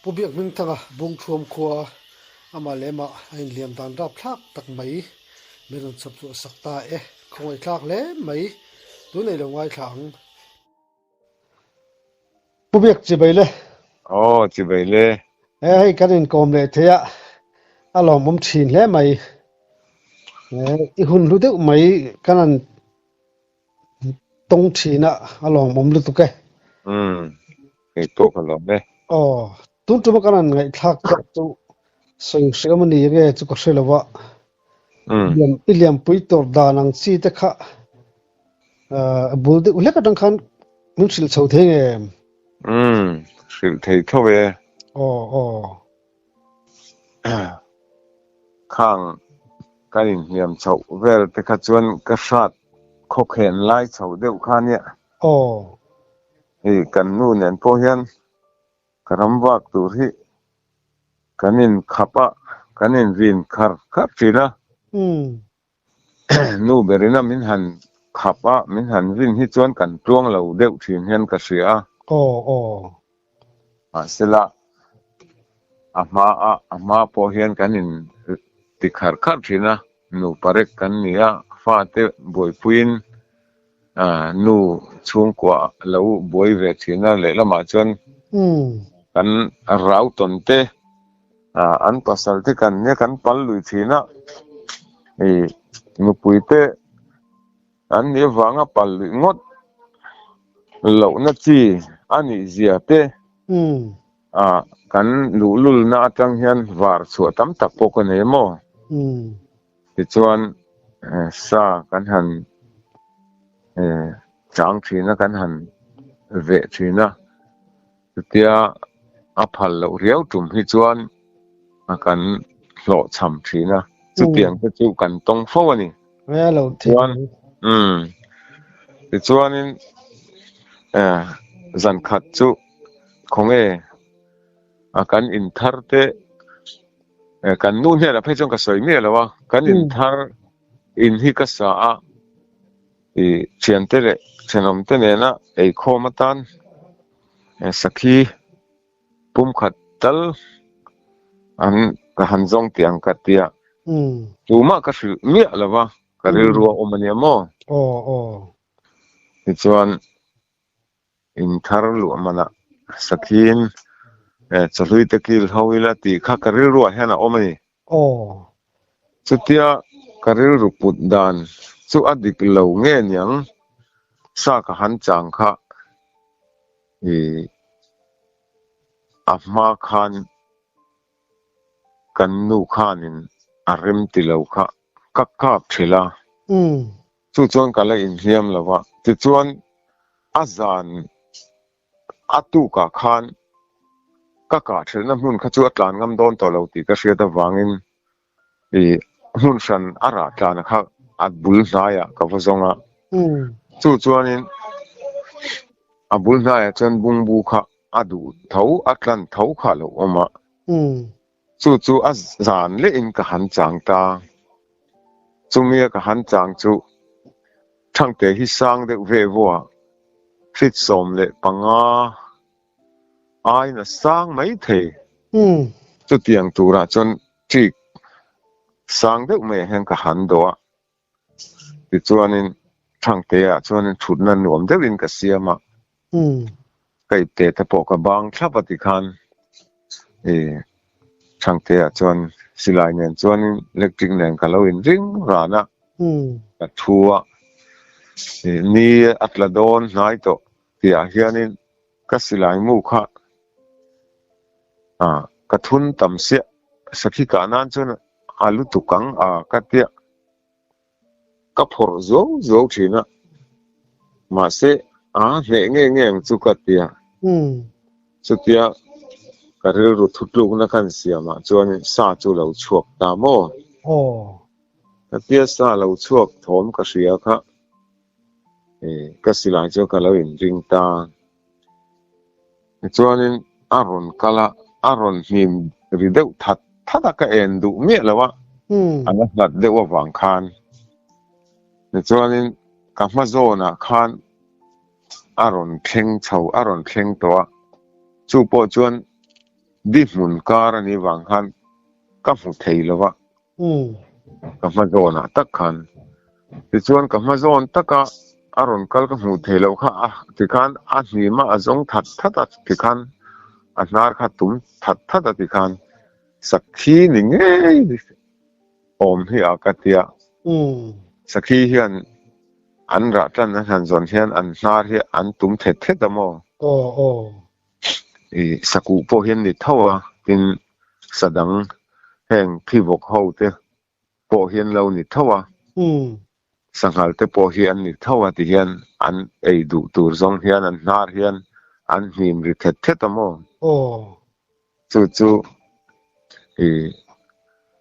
Pu Biakhmingthanga Bungthuam khua amah leh amah a inhliam dan rapthlak tak mai min rawn chhawp chhuah sak ta e. Khawngaihthlak hle mai. Tun ei lo ngaithla ang. Pu Biak chibai le. Aw chibai le. He hei kan inkawm leh thei a, a lawmawm thin hle mai. I hun hlu deuh mai kan han tawng thin a, a lawmawm lutuk e. Umm, kei pawh ka lawm e. Aw, tun tuma kan han ngaihthlak chak chu sawi hriam a ni nge chu ka hre lo a. I liampui tur dan ang chi te kha a bul deuh hlek atang khan min hrilh chho thei nge em? Umm, hrilh thei tho e. Aw, aw. Khang kan inhliam chhoh vel te kha chuan ka hrat khawkhen lai chho deuh kha nia. Aw. Hei kan nu nen pawh hian ka ram vak tur hi kan inkhap a, kan invin khar khar thin a. Nu berina min han khap a, min han vin hi chuan kan tluang lo deuh thin hian ka hria a. Aw, aw. Mahsela, a hma a, a hma pawh hian kan in ti khar khar thin a, nu parek kan ni a, fate buaipuiin nu chhungkua lo buai ve thin a, lehlamah chuan kan rau tawn te, an pasal te kan nia kan pal lui thin a, nupui te an nih avanga pal luih ngawt lohna chi a nih zia te kan luhlulna atang hian var chhuah tam tak pawh ka nei maw? Tichuan sa kan han chang thin a, kan han veh thin a, chutia a phal loh riau tum hi chuan kan hlawhchham thin a, chutiang te chu kan tawng fo a ni. Chuan umm tichuanin zan khat chu khawnge a kan inthar te kan nu hnenah phei chuan ka sawi miah lo a, kan inthar in hi ka sa a, ih thiante leh thenawm te nena eikhawm atan sakhi pumkhat tal an ka han zawng tih ang ka tia, tumah ka hrilh miah lo va, ka rilru a awm ania maw? Tichuan. Inthar luah manah sakhiin chawhlui te kil ho ila tih kha ka rilruah hian a awm a ni. Chutia ka rilru put dan chu a dik lo nge niang sa ka han chang kha ih a hma khan kan nu khanin a rem ti lo kha ka kap thelh a. Chu chuan ka la inhliam lo va, tichuan a zan a tukah khan ka kah thelhna hmun kha chu a tlan ngam dawn tawh lo tih ka hriat avangin ih hmun hran a rah tlana kha a bul hnaiah ka va zawng a. Chu chuanin a bul hnaiah chuan bungbu kha a duh tho, a tlan tho kha a lo awm a. Chu chu a zan lehin ka han chang ta. Chumia ka han chang chu Thangte hi sang deuh ve vua, feet 15 aiin a sang mai thei. Chutiang turah chuan ṭik sang deuh maiah hian ka han dawh a. Tichuanin Thangteah chuanin thutna nuam deuhin ka siam a, ka ipte te pawh ka bang thlap a tikhan i Thangteah chuan silai nen chuanin electric nen ka lo inring ran a, ka thu a, i ni a tla dawn hnai tawh tihah hianin ka silai mu kha ka thun tam siah sakhi kah nan chuan a lutuk ang a ka tia ka phawrh zuau zuau thin a mahse a hneh nge nge ang chu ka tia chutia ka rilru thutlukna khan siamah chuan sa chu lo chhuak ta maw ka tia sa lo chhuak thawm ka hria kha ka silai chu ka lo inring ta. Tichuanin a rawn kal a, a rawn hnim ri deuh that that a, ka en duh miah lo a, a la hlat deuh avang khan. Tichuanin ka hma zawnah khan a rawn thleng chho, a rawn thleng tawh a, chu pawh chuan. Di hmun kar a nih vang khan ka hmu thei lo a, ka hma zawnah tak khan. Tichuan ka hma zawn taka a rawn kal ka hmuh thei loh kha a tikhan a hnim a, a zawng that that a tikhan a hnar kha tum that that a tikhan sakhi ni ngei awm hi a ka tia. Sakhi hian an rah tlan an han zawn hian an hnar hi an tum thet thet a maw? I sakuh pawh hian ni tho a, tin sa dang heng phivawk ho te pawh hian lo ni tho a, sanghal te pawh hi an ni tho a ti hian an ei duh tur zawng hian an hnar hian an hnim ri thet thet a maw? Chu chu i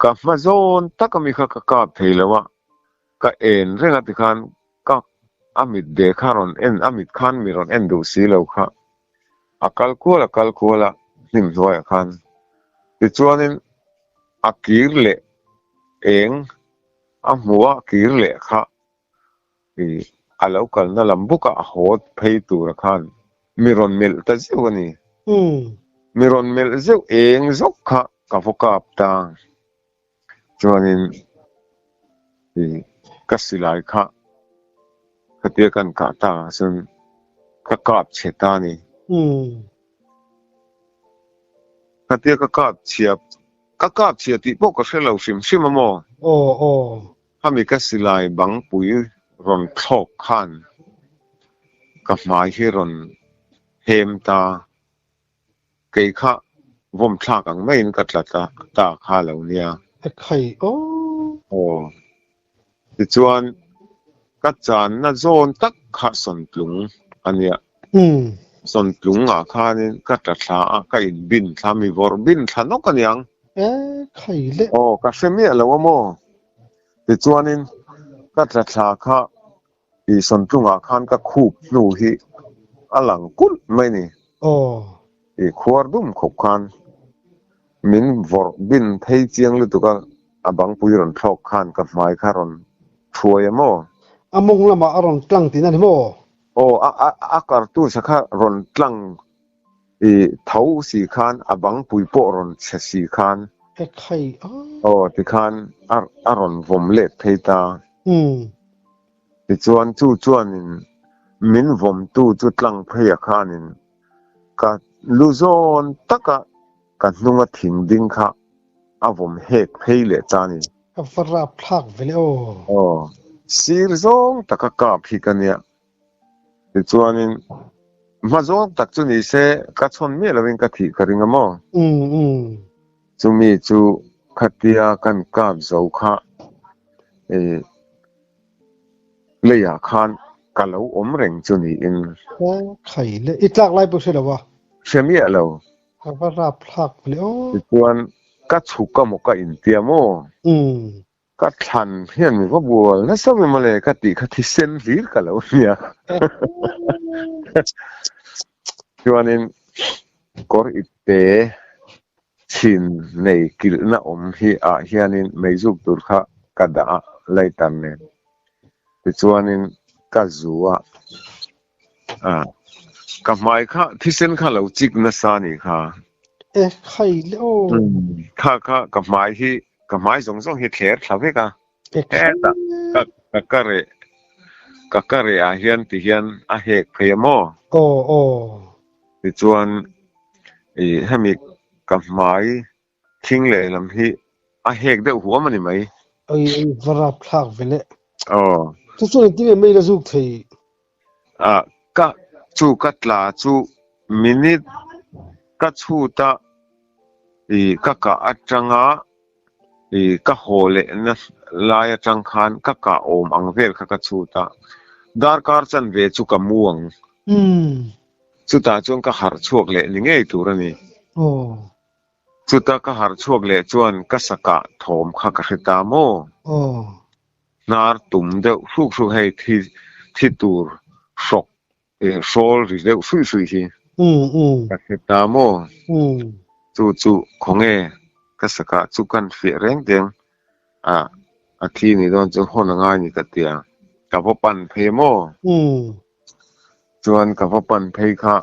ka hma zawn tak ami kha ka kap thei lo a, ka en reng a tikhan ka a mit ve kha rawn en a mit khan mi rawn en duh si lo kha a kal kual a kal kual a hnim hnuaiah khan tichuanin a kir leh eng a hmu a kir leh kha ih a lo kalna lam bawk a a haw phei tura khan mi rawn melh ta zeuh a ni. Mi rawn melh zeuh eng zawk kha ka vaw kap ta. Chuanin ih ka silai kha khatia kan kah tak ah chuan ka kap chhe ta a ni. Khatia ka kap chhia ka kap chhia tih pawh ka hre lo hrim hrim a maw? Khami ka silai bangpui rawn thlawk khan ka hmai hi rawn hem ta. Kei kha vawm thlak ang maiin ka tla ta ta kha lo nia. E khai aw. Aw. Tichuan ka channa zawn tak kha sawntlung a nia. Sawntlung ah khanin ka tla thla a, ka inbin thla, mi vawrh bin thla nawk a niang. E khai le. Aw, ka hre miah lo a maw. Tichuanin ka tla thla kha I sawntlungah khan ka khup hnu hi a lang kulh mai ni. Aw. I khuar dum khawp khan min vawrh bin phei chiang lutuk a, a bangpui rawn thlawk khan ka hmai kha rawn thuai a maw? A mawng lamah a rawn tlang tihna ni maw? Aw, a a a kartusa kha rawn tlang i tho si khan a bangpui pawh rawn chhe si khan. E khai a. Aw, tikhan a a rawn vawm let phei ta. Tichuan chu chuanin min vawmtu chu tlang pheiah khanin ka lu zawn taka ka hnunga thing ding kha a vawm hek phei leh ta a ni. Ka va rap thlak ve le aw. Aw, sir zawng taka kap hi ka nia. Tichuanin hma zawng tak chu ni se ka chhawn miah lovin ka thih ka ring a maw? Chumi chu khatia kan kap zo kha ih Leiah khan ka lo awm reng chu niin. Aw khai le, i tlak lai pawh hre lo a. Hre miah lo. Ka va rap thlak ve le aw. Tichuan ka chhuk a maw ka intia maw? Ka thlan hian mi va bual nasa ve mawle ka tih kha thisen hlir ka lo nia. Chuanin kawr ipte Chhin nei kilhna awm hi ah hianin meizuk tur kha ka dah a, lighter nen. Tichuanin ka zu a, ah ka hmai kha thisen kha lo chik nasa a nih kha. E khai le aw. Kha kha ka hmai hi ka hmai zawng zawng hi thler thla vek a. Hetah ka ka ka reh ka ka reh ah hian ti hian a hek phei a maw? Aw aw. Tichuan ih hemi ka hmai thing lehlam hi a hek deuh huam a ni mai. Oi oi va rap thlak ve le. Aw. Chu chuan engtin nge mail a zuk thei? Ah ka chu ka tla chu minute ka chhut a ih ka kah atanga I ka haw leh na lai atang khan ka kah awm ang vel kha ka chhut a, darkar chanve chu ka mu ang. Chutah chuan ka harh chhuak leh ni ngei tur a ni. Chuta ka harh chhuak leh chuan ka sakah thawm kha ka hre ta maw? Hnar tum deuh hruk hruk hei thi thi tur hrawk hrawl ri deuh hruih hruih hi ka hre ta maw? Chu chu khawnge ka sakah chu kan fiah reng teng a a thi ni dawn chu hawn a ngai ni ka tia ka va pan phei maw? Chuan ka va pan phei kha.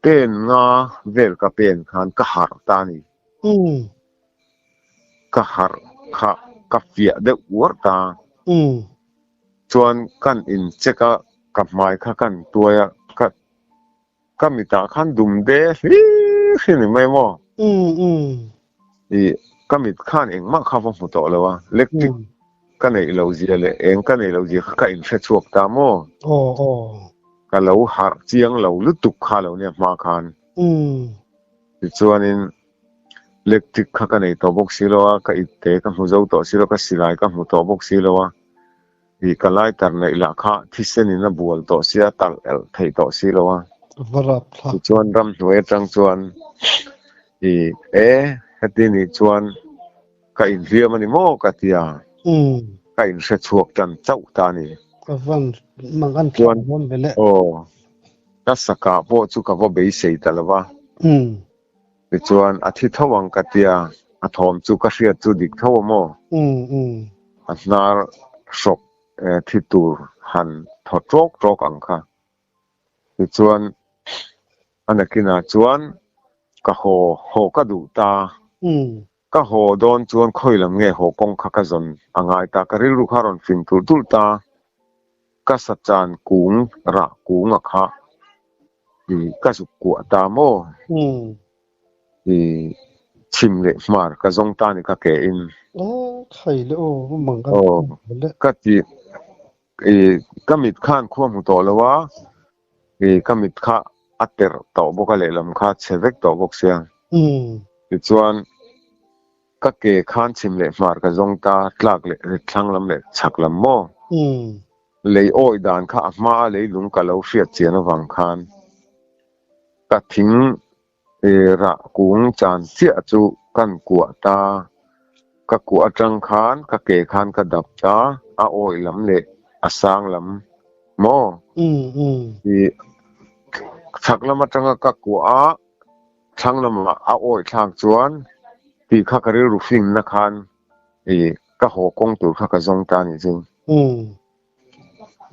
Pen nga vel ka pen khan ka harh ta a ni. Ka harh kha ka fiah deuh uar ta. Chuan kan in check a, ka hmai kha kan tuai a, ka ka mitah khan dum de hlir hri ni mai maw? Ih, ka mit khan engmah kha va hmu tawh lo a, electric ka neih lo zia leh eng ka neih lo zia kha ka inhre chhuak ta maw? Ka lo harh chiang lo lutuk kha lo nia hma khan. Tichuanin electric kha ka nei tawh bawk si lo a, ka itte ka hmu zo tawh si lo, ka silai ka hmu tawh bawk si lo a, ih ka lighter neih lah kha thisen in a bual tawh si a, talh elh theih tawh si lo a. Tichuan ramhnuai atang chuan ih e heti nih chuan ka inhliam a ni maw ka ti a, ka inhre chhuak tan chauh ta a ni. Chuan aw ka sakah pawh chu ka va beisei ta lo va. Tichuan a thi tho ang ka tia, a thawm chu ka hriat chu dik tho a maw? A hnar hrawk thi tur han thaw tawk tawk ang kha. Tichuan a nakinah chuan ka haw haw ka duh ta. Ka haw dawn chuan khawi lam nge haw kawng kha ka zawn a ngai ta, ka rilru kha a rawn fing tulh tulh ta. Ka sachan kung rah kung a kha i ka zuk kuah ta maw? I chhim leh hmar ka zawng ta ni ka ke in. Aw ka ti i ka mit khan khua hmu tawh lo a, i ka mit kha a terh tawh bawk a lehlam kha a chhe vek tawh bawk sia. Tichuan Ka ke khan chhim leh hmar ka zawng ta, tlak leh thlang lam leh chhak lam maw? Lei awi dan kha a hma a leilung ka lo hriat chian avang khan ka thing rah kung chan chiah chu kan kuah ta, ka kuah atang khan ka ke khan ka dap ta, a awi lam leh a sang lam maw? Chhak lam atanga ka kuah a. Thlang lamah a awi thlak chuan tih kha ka rilru fimna khan ih ka haw kawng tur kha ka zawng ta a nih chu.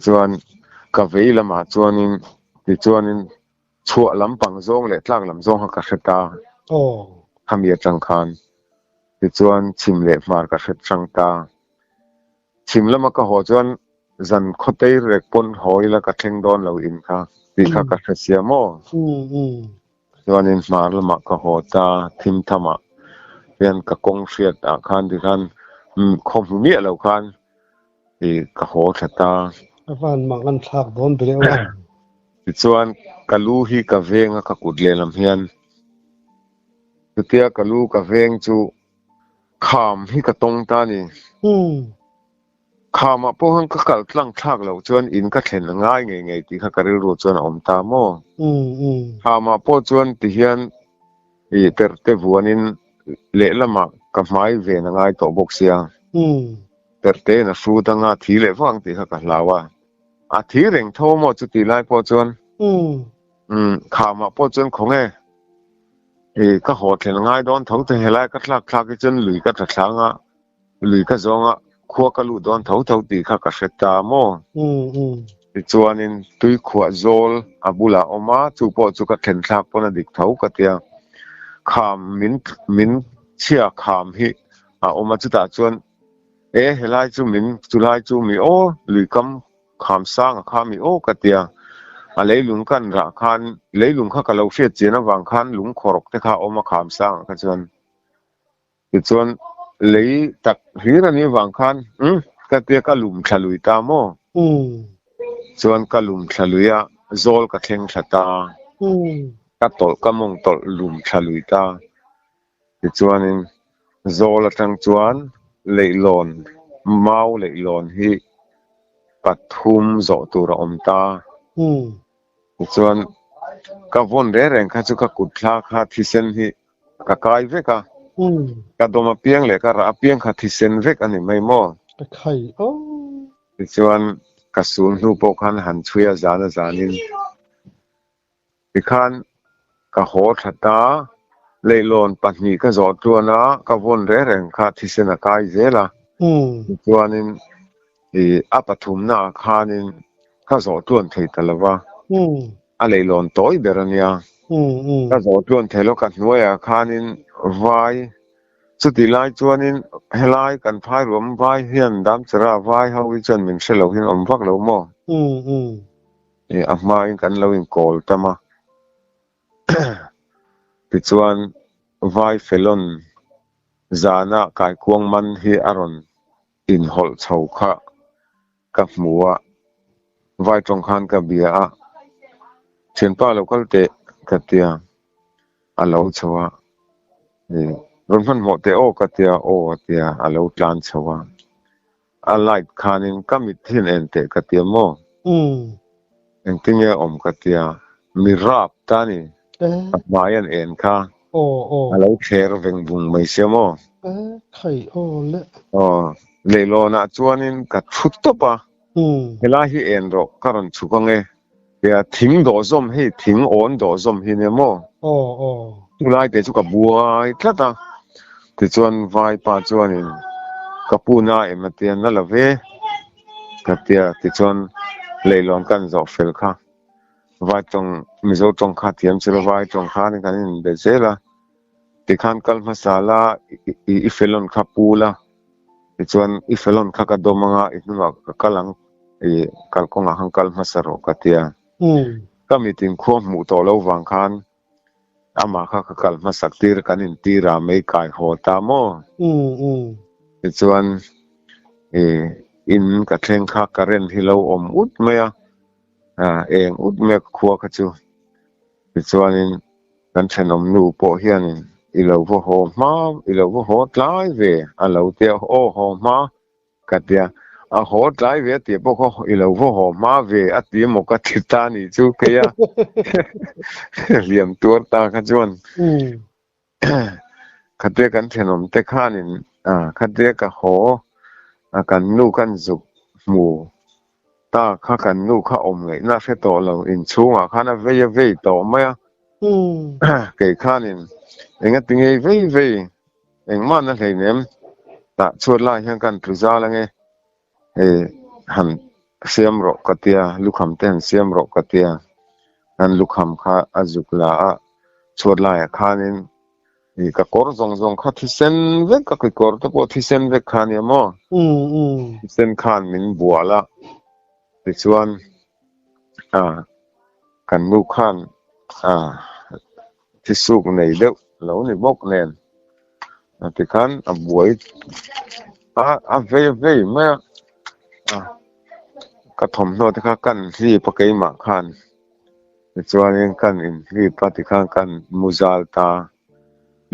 Chuan ka vei lamah chuanin tichuanin chhuah lampang zawng leh tlak lam zawng kha ka hre ta khami atang khan tichuan chhim leh hmar ka hre chang ta. Chhim lama ka haw chuan zan khawtei rek pawn haw ila ka thleng dawn lo in kha tih kha ka hre sia maw? Chuanin hmar lamah ka haw ta thim thamah hian ka kawng hriat ah khan tikhan khaw hmu miah lo khan ih ka haw tha ta. A van mang an thlak dawn ber e aw. Tichuan ka lu hi ka veng a ka kut lehlam hian chutia ka lu ka veng chu Kham hi ka tawng ta a ni. Khamah pawh khan ka kal tlang thlak loh chuan in ka thlen a ngai ngei ngei tih kha ka rilru chuan a awm ta maw? Khamah pawh chuan tihian ih terte vuanin lehlamah ka hmai ven a ngai tawh bawk sia. Terte in a hrut anga a thi leh vak ang tih kha ka hlau a. A thi reng tho maw chutih lai pawh chuan? Khamah pawh chuan khawnge? I ka haw thlen ngai dawn tho te helai ka thlak thlak hi chuan lui ka tla thlang a, lui ka zawng a, khua ka luh dawn tho tho tih kha ka hre ta maw? Tichuanin tui khuah zawl a bulah a awm a, chu pawh chu ka thlen thlak pawn a dik tho ka tia. Kham min min chhia kham hi a awm a, chutah chuan e helai chu min chulai chu mi aw lui kam Kham sang a kham i aw ka tia, a leilung kan rah khan leilung kha ka lo hriat chian avang khan lung khawrk te kha a awm a kham sang ah kha chuan tichuan lei tak hlir a nih avang khan umm ka tia ka lum thla lui ta maw? Chuan ka lum thla lui a zawl ka thleng thla ta, ka tawlh ka mawng tawlh lum thla lui ta tichuanin zawl atang chuan leihlawn mau leihlawn hi pathum zawh tur a awm ta. Tichuan ka vawn reng reng kha chu ka kut thla kha thisen hi ka kai vek a, ka dawm apiang leh ka rah apiang kha thisen vek a ni mai maw? Tichuan ka sul hnu pawh khan han chhui a zan a zanin. Tikhan ka haw tha ta, leihlawn pahnih ka zawh tluan a, ka vawn reng reng kha thisen a kai zel a. Tichuanin ih a pathumna ah khanin ka zawh tluan thei ta lo va, a leihlawn tawi ber a nia. Ka zawh tluan thei lo ka hnuaiah khanin vai chutih lai chuanin helai kan phai ruam vai hian Damchera vai ho hi chuan min hre lo hian awm vak lo maw? A hmain kan lo inkawl tam a. Tichuan vai Felon zana kaikuang man hi a rawn inhawlh chho kha ka hmu a, vai tawng khan ka bia a, Thianpa lo kal teh ka tia, a lo chho a, rawn hmanhmawh teh aw ka tia, aw a tia, a lo tlan chho a, a light khanin ka mit hian en teh ka tia maw? Engtinge a awm ka tia, mi rap ta ni, a hmai an en kha, a lo thler veng vung mai sia maw? Aw, leihlawnah chuanin ka thu tawp a, helai hi en rawh ka rawn chhuk ang e, tia thing dawh zawm hei thing awn dawh zawm hi nia maw? Chulai te chu ka buai tlat a, tichuan vaipa chuanin ka pu na em a tia na lo ve ka tia, tichuan leihlawn kan zawh fel kha vai tawng Mizo tawng kha thiam chu lo vai tawng khan kan inbe zel a, tikhan kal hmasa la i felawn kha pu la. Tichuan i felon kha ka dawm anga i hnungah ka kal ang i kalkawngah khan kal hmasa rawh ka ti a. Ka mitin khua hmuh tawh lo vang khan amah kha ka kal hmasak tir kan intir a mei kai haw ta maw? Tichuan i in ka thleng kha current hi lo awm ut mai a, eng ut mai a ka khua kha chu. Tichuanin Kan thenawm nu pawh hianin i lo va haw hma, i lo va haw tlai ve a lo tia, aw haw hma ka tia, a haw tlai ve a tih pawh kha i lo va haw hma ve a ti emaw ka ti ta nih chu kei a hliam tuar ta kha chuan khatia kan thenawm te khanin khatia ka haw a kan nu kan zuk hmu Ta kha kan nu kha awm ngaihna hre tawh lo, inchhungah khan a vei a vei tawh mai a. Kei khanin enga ti ngei vei vei, engmah na hleinem, tah chhuat lai hian kan tlu zal ange, hei han siam rawh ka tia, lukham te han siam rawh ka tia, kan lukham kha a zuk la a, chhuat laiah khanin I ka kawr zawng zawng kha thisen vek ka kekawr te pawh thisen vek kha ania maw? Thisen khan min bual a, tichuan ah kan nu khan ah thisuk nei deuh lo ni bawk nen tikhan a buai a a vei a vei mai a, ah ka thawmhnaw te kha kan hlip a keimah khan. Tichuanin kan inhlip a tikhan kan mu zal ta.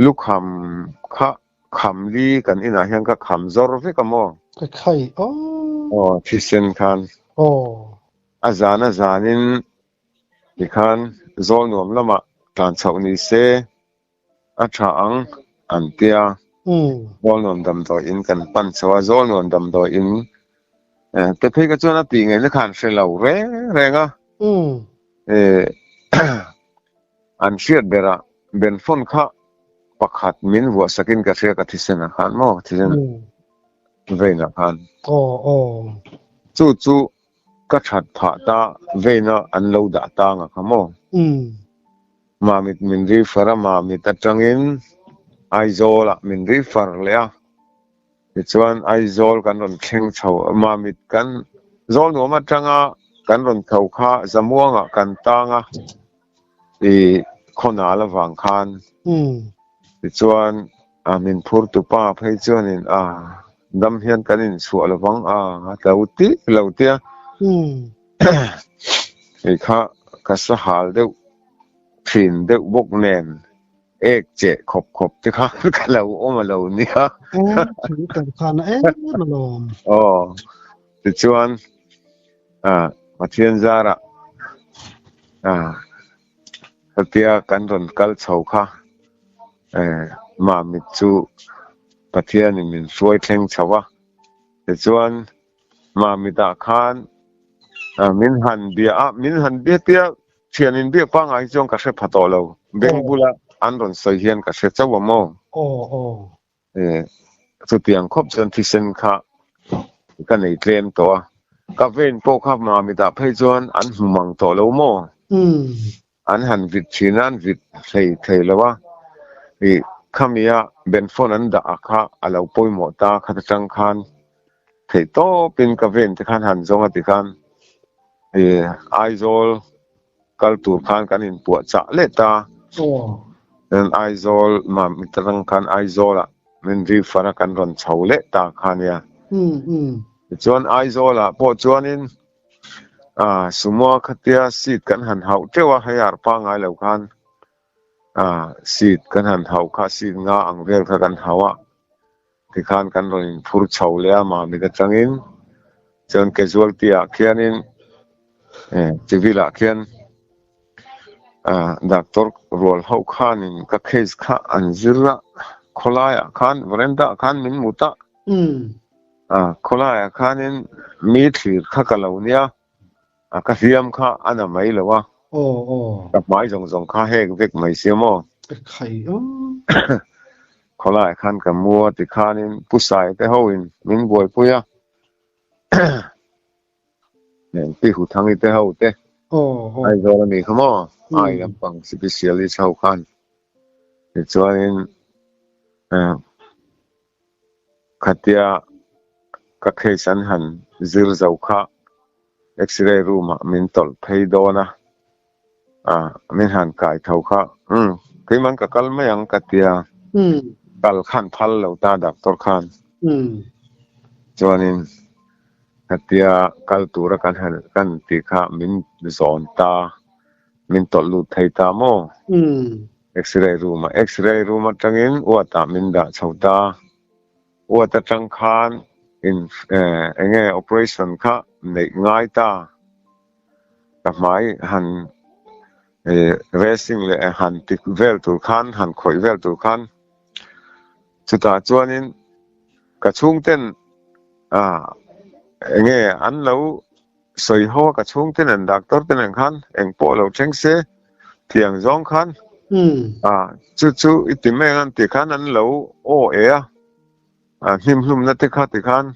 Lukham kha kham li kan inah hian ka kham zawr vek a maw? Ka khai aw. Aw thisen khan. Aw. A zan a zanin tikhan zawl nuam lamah tlan chhoh ni se a tha ang an tia. Zawl nuam damdawi in kan pan chho a, zawl nuam damdawi in te phei kha chuan a tih ngaihna khan hre lo reng reng a. An hriat berah Benfon kha pakhat min vuah sakin ka hria ka thisen ah khan maw thisen vein ah khan. Chu chu ka that phah ta veina an lo dah tang a kha maw. Mamit min refer a, Mamit atangin Aizawlah min refer leh a, tichuan Aizawl kan rawn thleng chho a, Mamit kan Zawlnuam atanga kan rawn tho kha Zamuangah kan tang a, i khawnal avang khan tichuan min phur tupa phei chuanin a dam hian kan inchhuah lovang a lo ti lo tia. Hei kha ka sahal deuh thin deuh bawk nen ek cheh khawp khawp te kha ka lo awm a lo nia. Aw tichuan Pathian zarah hetia kan rawn kal chho kha Mamit chu Pathianin min hruai thleng chho a, tichuan Mamitah khan min han bia a, min han bia tia thian in biak pangngai hi chuan ka hre pha tawh lo. Beng bula an rawn sawi hian ka hre chauh a maw? Chutiang khawp chuan thisen kha ka nei tlem tawh a, ka vein pawh kha Mamitah phei chuan an hmu mang tawh lo maw? an han vit thin a, an vit hlei thei lo a, ih khamia benphone an dah a kha a lo pawimawh ta khat atang khan theih tawpin ka ven te khan han zawng a tikhan ih Aizawl kal tur khan kan inpuah chah leh ta. Aizawl Mamit atang khan Aizawl ah min refer a kan rawn chho leh ta kha nia. Tichuan Aizawl ah pawh chuanin Sumo khatia seat kan han hauh teuh a, hei ar pangngai lo khan seat kan han hauh kha seat nga ang vel kha kan hauh a, tikhan kan rawn inphur chho leh a Mamit atangin chuan casualty ah khianin civil ah khian doctor rual ho khanin ka case kha an zir a, khawlaiah khan veranda ah khan min mut a. Khawlaiah khanin mi thlir kha ka lo nia, ka hliam kha a na mai lo a, ka hmai zawng zawng kha hek vek mai sia maw? Khawlaiah khan ka mu a tikhanin Pu Saite hoin min buaipui a, Pi Huthangi te ho te Aizawl a nih kha maw? Ai lampang specialist ho khan tichuanin Khatia ka case an han zir zo kha x-ray room ah min tawlh phei dawn a, ah min han kai tho kha umm keiman ka kal mai ang ka tia, kal khan phal lo ta doctor khan chuanin khatia kal tura kan han kan tih kha min zawn ta, min tawlh lut thei ta maw? X-ray room ah X-ray room atangin ward ah min dah chho ta. Ward atang khan in eng nge operation kha neih ngai ta. Ka hmai han racing leh han tik vel tur khan han khawih vel tur khan chutah chuanin ka chhungten ah eng nge an lo Sawi ho a ka chhungte nen doctor te nen khan eng pawh lo thleng se tiang zawng khan a chu chu i ti mai ang an tih khan an lo aw e a, a hnimhlumna te kha ti khan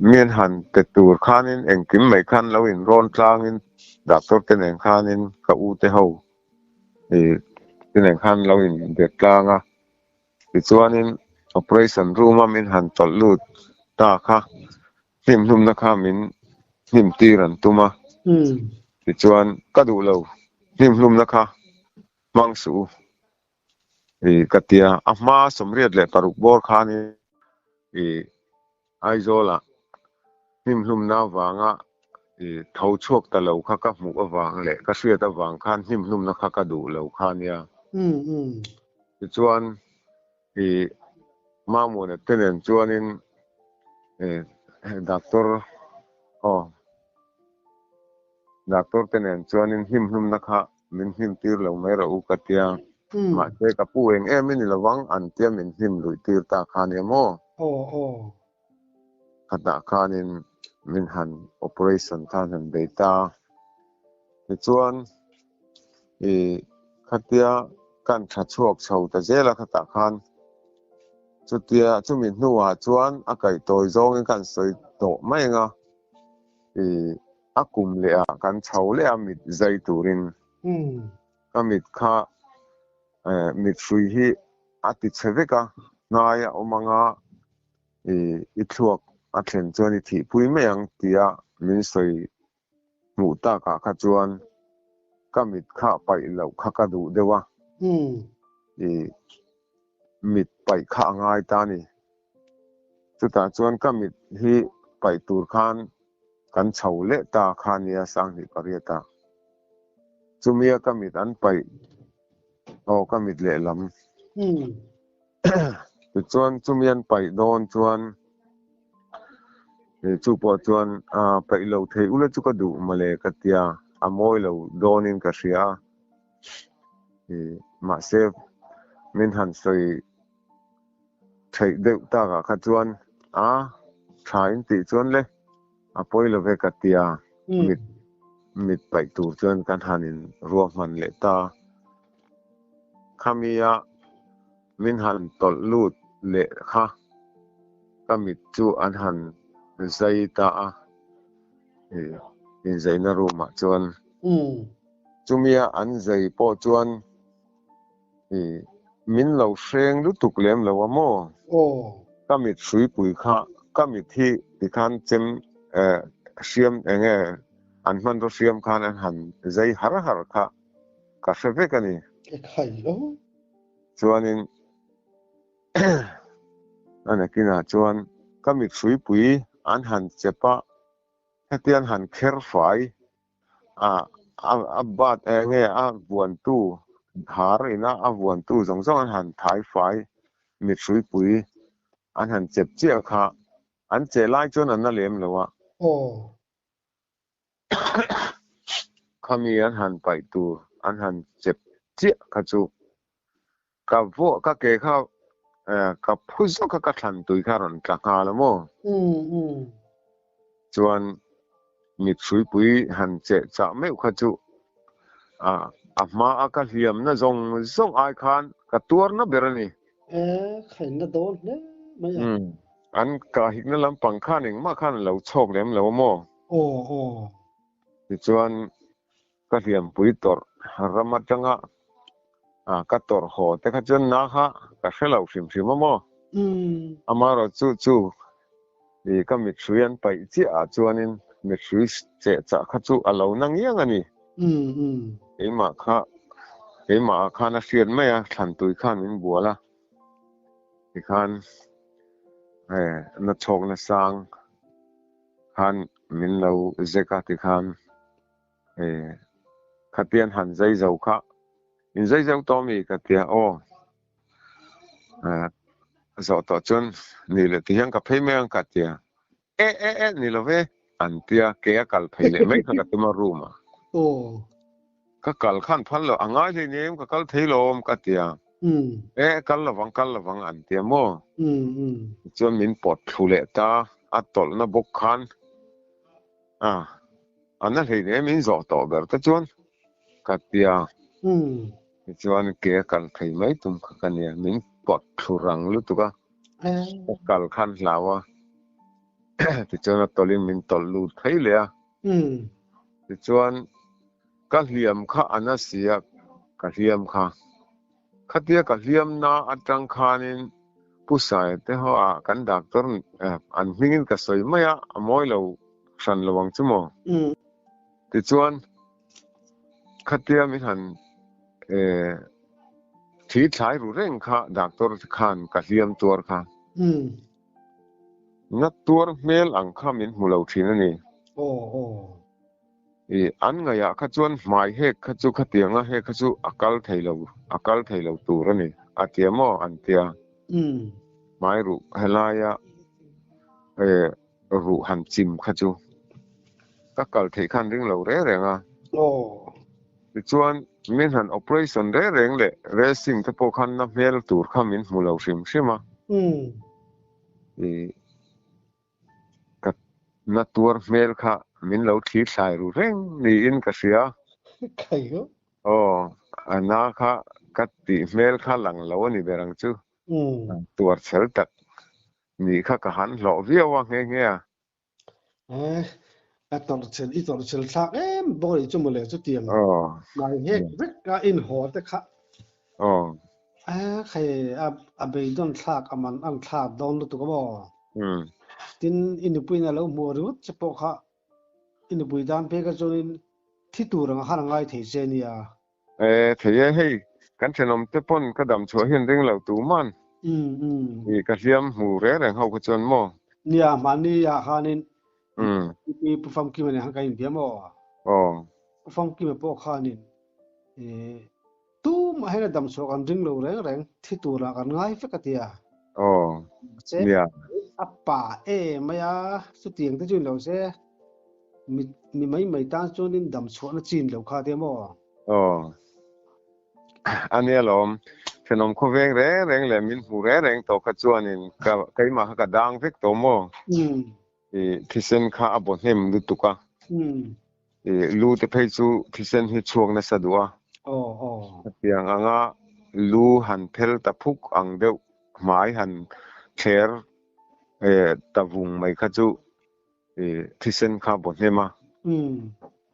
mi an han pe tur khanin engkim mai khan lo in rawn tlangin doctor te nen khanin ka u te ho i te nen khan lo in be tlang a. Tichuanin operation room a min han tawlh lut ta kha hnim hlumna kha min hnim tir an tum a, tichuan ka duh lo hnim hlumna kha hmang suh u i ka tia, a hma 86 bawr khanin i Aizawlah hnim hlumna avanga i tho chhuak ta lo kha ka hmuh avang leh ka hriat avang khan hnim hlumna kha ka duh lo kha nia. Tichuan i Mamuna te nen chuanin doctor aw doctor te nen chuanin hnim hlumna kha min hnim tir lo mai rawh u ka tia. Mahse ka pu eng em i ni lovang an tia min hnim luih tir ta kha nia maw? Khatah khanin min han operation khan han bei ta. Tichuan i khatia kan tha chhuak chho ta zel a khatah khan chutia chumi hnuah chuan a kaih tawi zawngin kan sawi tawh mai ang a i a kum leh ah kan chho leh a mit zai turin ka mit kha mit hrui hi a ti chhe vek a hnai a awm anga i i thluak a thlen chuan i thihpui mai ang tia min sawi hmuh takah kha chuan ka mit kha paih loh kha ka duh deuh a, i mit paih kha a ngai ta a ni. Chutah chuan ka mit hi paih tur khan kan chho leh ta kha nia 2008 ah. Chumia ka mit an paih, aw ka mit lehlam. Tichuan chumi an paih dawn chuan chu pawh chuan paih lo thei ula chu ka duh mawle ka tia a mawi lo dawnin ka hria a, mahse min han sawi theih deuh takah kha chuan a tha in tih chuan le a pawi lo ve ka tia mit mit paih tur chuan kan han in ruahman leh ta. Khamia min han tawlh lut leh kha ka mit chu an han zai ta a, inzaina room ah chuan. Chumia an zai pawh chuan i min lo hreng lutuk lem lo a maw? Ka mit hruipui kha ka mit hi tikhan chem hriam eng nge an hmanraw hriam khan an han zai har har kha ka hre vek a ni. Chuanin a nakinah chuan ka mit hruipui an han chep a, hetian han kher fai a a bat eng nge a vuantu har ina a vuantu zawng zawng an han thai fai mit hruipui an han chep chiah kha an che lai chuan an na lem lo a. Khami an han paih tur an han chep chiah kha chu ka vuah ka ke kha ka phu zawk kha ka thlan tui kha a rawn tla nghal a maw? Chuan mit hruipui han cheh chah meuh kha chu a a hma a ka hliamna zawng zawng ai khan ka tuarna ber a ni. E, khainna dawn hle mai a. An kahhikna lampang khan engmah khan a lo chhawk lem lo a maw? Aw aw. Tichuan ka hliampui tawrh ram atanga ka tawrh haw te kha chuan na kha ka hre lo hrim hrim a maw? Amaherawh chu chu i ka mithrui an paih chiah ah chuanin mithrui cheh chah kha chu a lo na ngiang a ni. Keimah kha keimah ah khan a hriat mai a, thlantui khan min bual a tikhan na chhawk na sang khan min lo zek a tikhan Khatian han zai zo kha in zai zo tawh mi ka tia aw zawh tawh chuan ni leh ti hian ka phei mai ang ka tia e e e ni lo ve an tia ke a kal phei leh mai kha ka tum a room ah ka kal khan phal lo a ngai hlei nia ka kal thei lo awm ka tia e kal lovang kal lovang an tia maw chuan min pawt thlu leh ta a tawlhna bawk khan A, a na hlei hle min zawh tawh ber te chuan ka tia. Tichuan ke a kal thei mai tum kha ka nia, min pawt thlu rang lutuk a, ka kal khan hlau a, tichuan a tawlhin min tawlh lut thei leh a. Tichuan ka hliam kha a na si a, ka hliam kha. Khatia ka hliamna atang khanin Pu Saia te ho ah kan doctor an hmingin ka sawi mai a, a mawi lo hran lo ang chu maw? Tichuan khatia min han thi thlai ru reng kha doctor te khan ka hliam tuar kha. Na tuar hmel ang kha min hmu lo thin a ni. I an ngaihah kha chuan hmai hek kha chu khatianga hek kha chu a kal thei lo, a kal thei lo tur a ni a tia maw an tia. Hmai ruh helaia ruh han chim kha chu ka kal theih khan ring lo reng reng a. Tichuan min han operation reng reng leh racing te pawh khan na hmel tur kha min hmu lo hrim hrim a. I Ka na tuar hmel kha min lo thlir thlai ru reng niin ka hria. Aw, a na kha ka tih hmel kha lang lo a ni ber ang chu. Tuar chhel tak nih kha ka han hlawh viau a nghe nghe a. Eh, a tawrh chhel, i tawrh chhel thlak em bawk a nih chu mawle chutiang. Ngai hek vek a inhaw te kha. Aw. A khai a a beidawn thlak a man an thlak dawn lutuk a maw? Tin i nupui in a lo hmuh ringawt che pawh kha i nupui dan phei kha chuanin thi tur ang a han ngai thei che nia. E thei e hei kan thenawm te pawn ka dam chhuah hian ring lo tu man. I ka hliam hmu reng reng ho kha chuan maw? Nia mahni ah khanin Pu Famkima nen khan kan inbia maw? Aw. Pu Famkima pawh khanin Tumah hian a dam chhuah kan ring lo reng reng, thi turah kan ngai vek a ti a. Aw, nia. A pa e mai a, chutiang te chu ni lo se, mi mi mai mai tan chuanin dam chhuahna chin lo kha tia maw? Aw, a nia lawm. Thenawm khawveng reng reng leh min hmu reng reng tawh kha chuanin ka keimah kha ka dang vek tawh maw? I thisen kha a baw hnem lutuk a. I lu te phei chu thisen hi chhuak nasa duh a. Hetiang anga lu han phel ta phuk ang deuh hmai han thler ta vung mai kha chu i thisen kha a baw hnem a.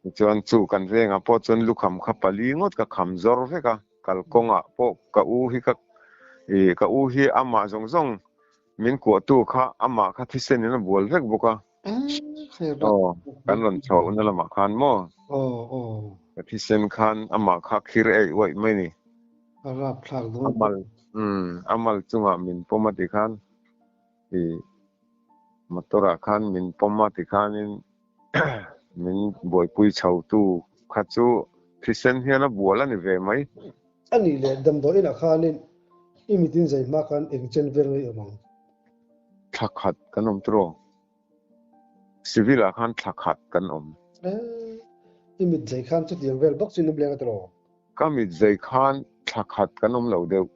Tichuan chu kan vengah pawh chuan lukham kha pali ngawt ka kham zawr vek a, kalkawngah pawh ka u hi ka ih ka u hi amah zawng zawng min kuahtu kha amah kha thisen in a bual vek bawk a. Aw kan rawn chhohna lamah khan maw? Ka thisen khan amah kha khir eih uaih mai ni. A rapthlak dawn. A mal umm a mal chungah min pawm a ti khan ih motor ah khan min pawm a ti khanin min buaipui chho tu kha chu thisen hian a bual a ni ve mai. A nih leh damdawi inah khanin i mitin zai hma khan eng chen vel ngei awm ang? Thla khat kan awm tawh. Civil ah khan thla khat kan awm. I mit zai khan chutiang vel bawk chu in awm leng a tawh. Ka mit zai khan thla khat kan awm lo deuh.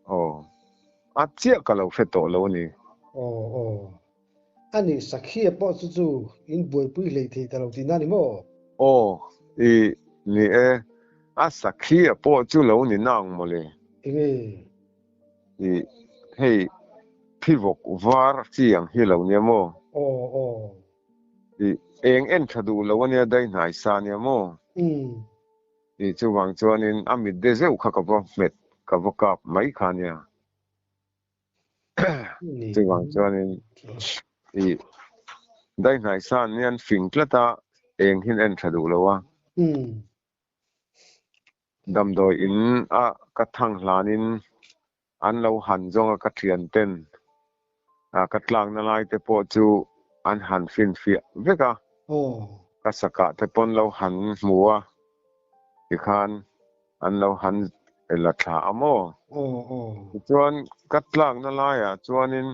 Aw. A chiah ka lo hre tawh lo a ni. Aw aw. A nih Sakhia pawh chu chu in buaipui hlei thei ta lo tihna a ni maw? Aw, i ni e. A Sakhia pawh chu lo ni nang mawle. Enge? I hei phivawk var chi ang hi lo nia maw? Aw aw. I eng en tha duh lo ania dai hnai sa nia maw? Umm. I chuvang chuanin a mit de zeuh kha ka va hmet ka va kap mai kha nia. Chuvang chuanin i dai hnai sa anian fing tlat a eng hin en tha duh lo a. Damdawi in a ka thang hlanin an lo han zawng a ka thian ten ka tlakna lai te pawh chu an han finfiah vek a, ka sakah te pawn lo han hmu a tikhan an lo han la thla a maw? Tichuan ka tlakna laiah chuanin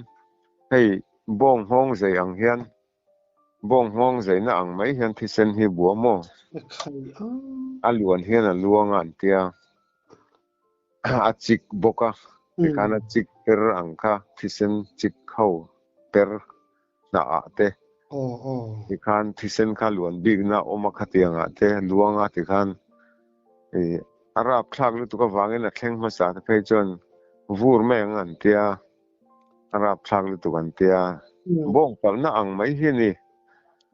hei bawng nghawng zei ang hian Bawng nghawng zeina ang mai hian thisen hi bua maw? A luan hian a luang a an tia. A chik bawk a, tikhan a chik per ang kha thisen chik ho per hnah ah te tikhan thisen kha luan bikna a awm a khatiang ah te luang a tikhan a rapthlak lutuk avangin a thleng hmasa te phei chuan vur mai ang an tia. A rapthlak lutuk an tia. Bawng palhna ang mai hi a ni.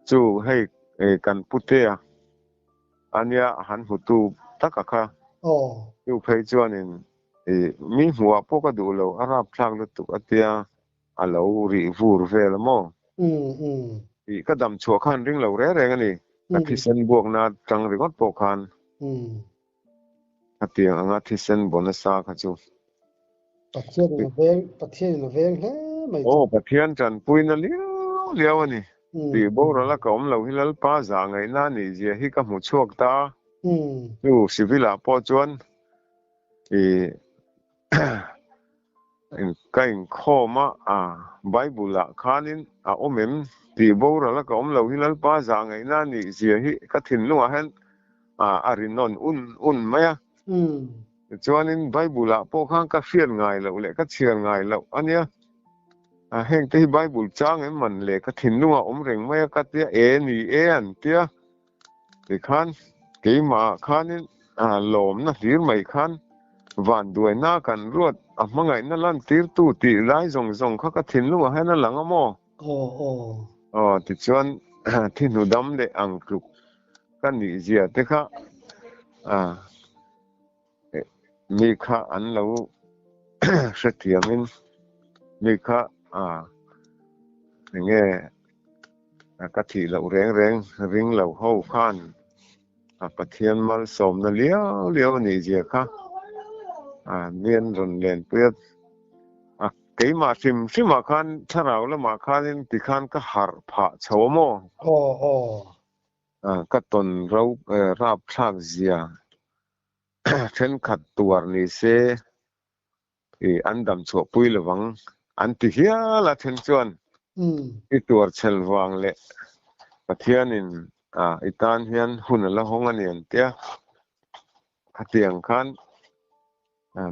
Chu hei kan putea ania han hmutu taka kha. Chu phei chuanin mi hmuhah pawh ka duh lo, a rapthlak lutuk a tia a lo rih vur vel a maw? Tih ka dam chhuah khan ring lo reng reng a ni. Ka thisen buakna tang ringawt pawh khan. Hetiang anga thisen baw nasa kha chu. Pathian in a veng, Pathian in a veng hle mai chu. Aw, Pathian tanpuina liau liau a ni. Tih boral a ka awm lo hi Lalpa zah ngaihna a nih zia hi ka hmu chhuak ta. Chu civil ah pawh chuan i Ka inkhawm a, Bible ah khanin a awm em? Tih boral a ka awm lo hi Lalpa zah ngaihna a nih zia hi ka thinlungah hian a rinawn un un mai a. Tichuanin Bible ah pawh khan ka hriat ngai loh leh ka chhiar ngai loh a nia. Heng te hi Bible chang em man le ka thinlungah awm reng mai a ka tia e ni e an tia. Tikhan keimah khanin lawmna hlir mai khan vanduaina kan ruat a hmangaihna lantirtu tih lai zawng zawng kha ka thinlungah hian a lang a maw? Aw tichuan thi hnu dam leh ang tluk ka nih zia te kha mi kha an lo hrethiamin mi kha enge Ka thih loh reng reng ring lo ho khan a Pathian malsawmna liau liau a nih zia kha mi an rawn lenpui a. A keimah hrim hrimah khan thlarau lamah khanin tikhan ka harh phah chho a maw? Aw aw. Ka tawn ro rapthlak zia thenkhat tuar ni se I an dam chhuah pui lovang an ti hial a then chuan i tuar chhel vang leh Pathianin i tan hian hun a la hawng a ni an tia. Khatiang khan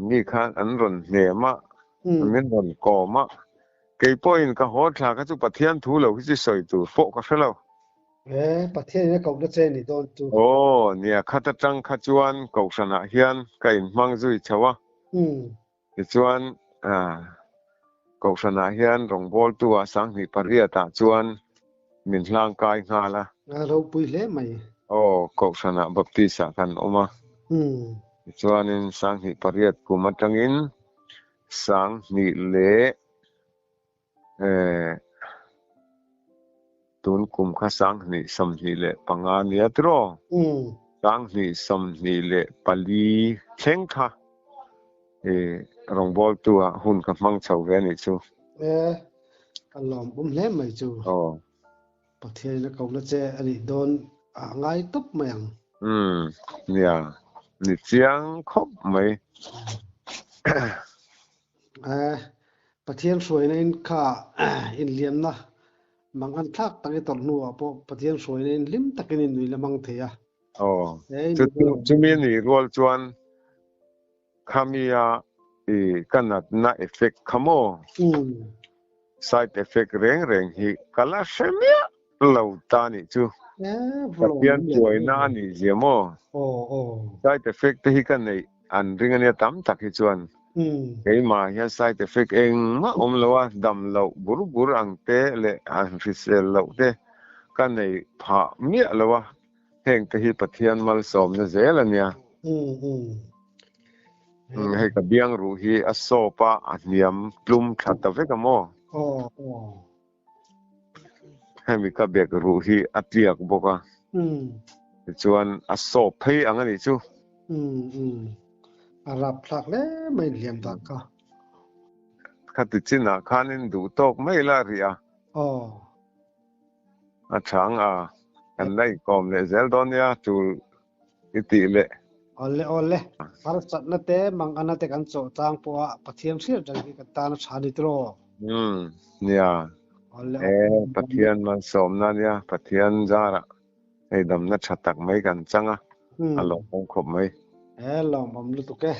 mi khan an rawn hnem a, min rawn kawm a, kei pawhin ka haw thla kha chu Pathian thu lo hi chu sawi tur pawh ka hre lo. E, Pathianin a kohna che ni dawn chu. Aw, nia khat atang kha chuan kohhranah hian ka inhmang zui chho a. Tichuan, kohhranah hian rawngbawltu ah 2008 ah chuan min hlangkai nghal a. A ropui hle mai. Aw, Kohhranah Baptist-ah kan awm a. Tichuanin 2008 kum atangin 2000 leh tun kum kha 2025 nia tiraw? 2024 thleng kha rawngbawltu ah hun ka hmang chho ve a nih chu. E, a lawmawm hle mai chu. Aw. Pathianin a kohna che a nih dawn a ngai tawp mai ang. Umm, nia, ni chiang khawp mai. E, Pathian hruaina in kha inliamna mang an thlak tak i tawrh hnuah pawh Pathian hruaina in hlim takin in nui la hmang thei a. Aw, chumi a nih rual chuan Khamia i ka natna effect kha maw? Side effect reng reng hi ka la hre miah lo ta nih chu. Pathian tuaina a nih zia maw? Side effect te hi ka neih an ring ania tam tak hi chuan. Keimah hian side effect engmah awm lo a, dam loh bur bur ang te leh han hrisel loh te ka nei phah miah lo a. Heng te hi Pathian malsawmna zel a nia. Hei ka biang ruh hi a sawp a, a hniam tlum tha ta vek a maw? Hemi ka bek ruh hi a tliak bawk a, tichuan a sawp phei ang a nih chu. A rap thlak hle mai inhliam dan kha. Khati chinah khanin duh tawk mai la rih a. A chang a, kan la inkawm leh zel dawn nia tul i tih leh. Awle awle, harsatna te mangana te kan chawh tlang pawh a Pathian hriat reng hi kan tan a tha ni tiraw? Umm nia, Awle e Pathian malsawmna nia, Pathian zarah hei damna tha tak mai kan chang a, a lawmawm khawp mai. E lawmawm lutuk e.